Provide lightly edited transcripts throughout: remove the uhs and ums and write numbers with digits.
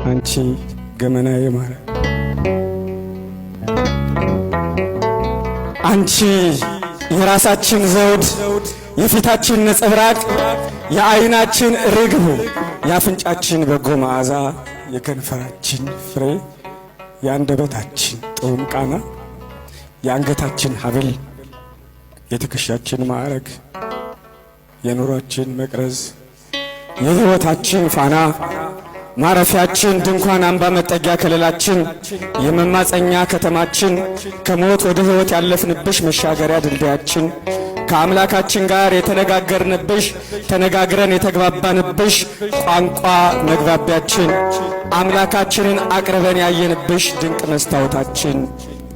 አንቺ ገመናዬ ማርያም፣ አንቺ የራሳችን ዘውድ፣ የፊታችን ነጸብራቅ፣ የዓይናችን ርግብ፣ የአፍንጫችን በጎ መዓዛ፣ የከንፈራችን ፍሬ፣ የአንደበታችን ጥዑም ቃና፣ የአንገታችን ሐብል፣ የትከሻችን ማዕረግ፣ የኑሯችን መቅረዝ፣ የሕይወታችን ፋና፣ ማረፊያችን ድንኳን፣ አምባ መጠጊያ ከለላችን፣ የመማፀኛ ከተማችን፣ ከሞት ወደ ሕይወት ያለፍንብሽ መሻገሪያ ድልድያችን፣ ከአምላካችን ጋር የተነጋገርንብሽ፣ ተነጋግረን የተግባባንብሽ ቋንቋ መግባቢያችን፣ አምላካችንን አቅርበን ያየንብሽ ድንቅ መስታወታችን፣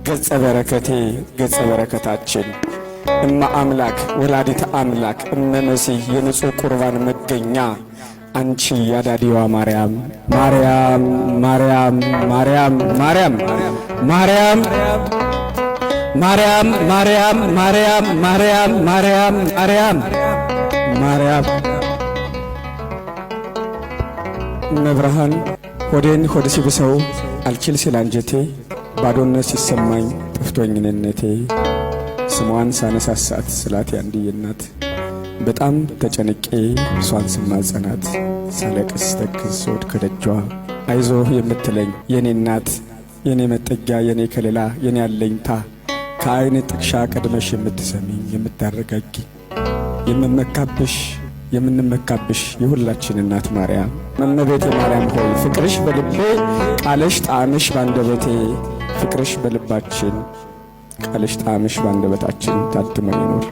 ገጸ በረከቴ ገጸ በረከታችን፣ እመ አምላክ ወላዲተ አምላክ እመ መሲሕ፣ የንጹሕ ቁርባን መገኛ፣ አንቺ ያዳዲዋ ማርያም፣ ማርያም፣ ማርያም፣ ማርያም፣ ማርያም፣ ማርያም፣ ማርያም፣ ማርያም፣ ማርያም፣ ማርያም፣ ማርያም፣ ማርያም፣ ማርያም፣ እመብርሃን፣ ሆዴን ሆድ ሲብሰው፣ አልችል ሲል አንጀቴ፣ ባዶነት ሲሰማኝ፣ ጠፍቶኝ እኔነቴ፣ ስሟን ሳነሳሳት ስላት ያንድዬ እናት፣ በጣም ተጨንቄ እሷን ስማጸናት፣ ሳለቅስ ተክዝ ስወድቅ ከደጇ አይዞህ የምትለኝ የኔ እናት፣ የኔ መጠጊያ፣ የኔ ከለላ፣ የኔ አለኝታ፣ ከአይን ጥቅሻ ቀድመሽ የምትሰሚኝ፣ የምታረጋጊ፣ የምመካብሽ፣ የምንመካብሽ የሁላችን እናት ማርያም፣ እመቤቴ ማርያም ሆይ፣ ፍቅርሽ በልቤ፣ ቃልሽ ጣዕምሽ ባንደበቴ፣ ፍቅርሽ በልባችን፣ ቃልሽ ጣዕምሽ ባንደበታችን ታትሞ ይኖር።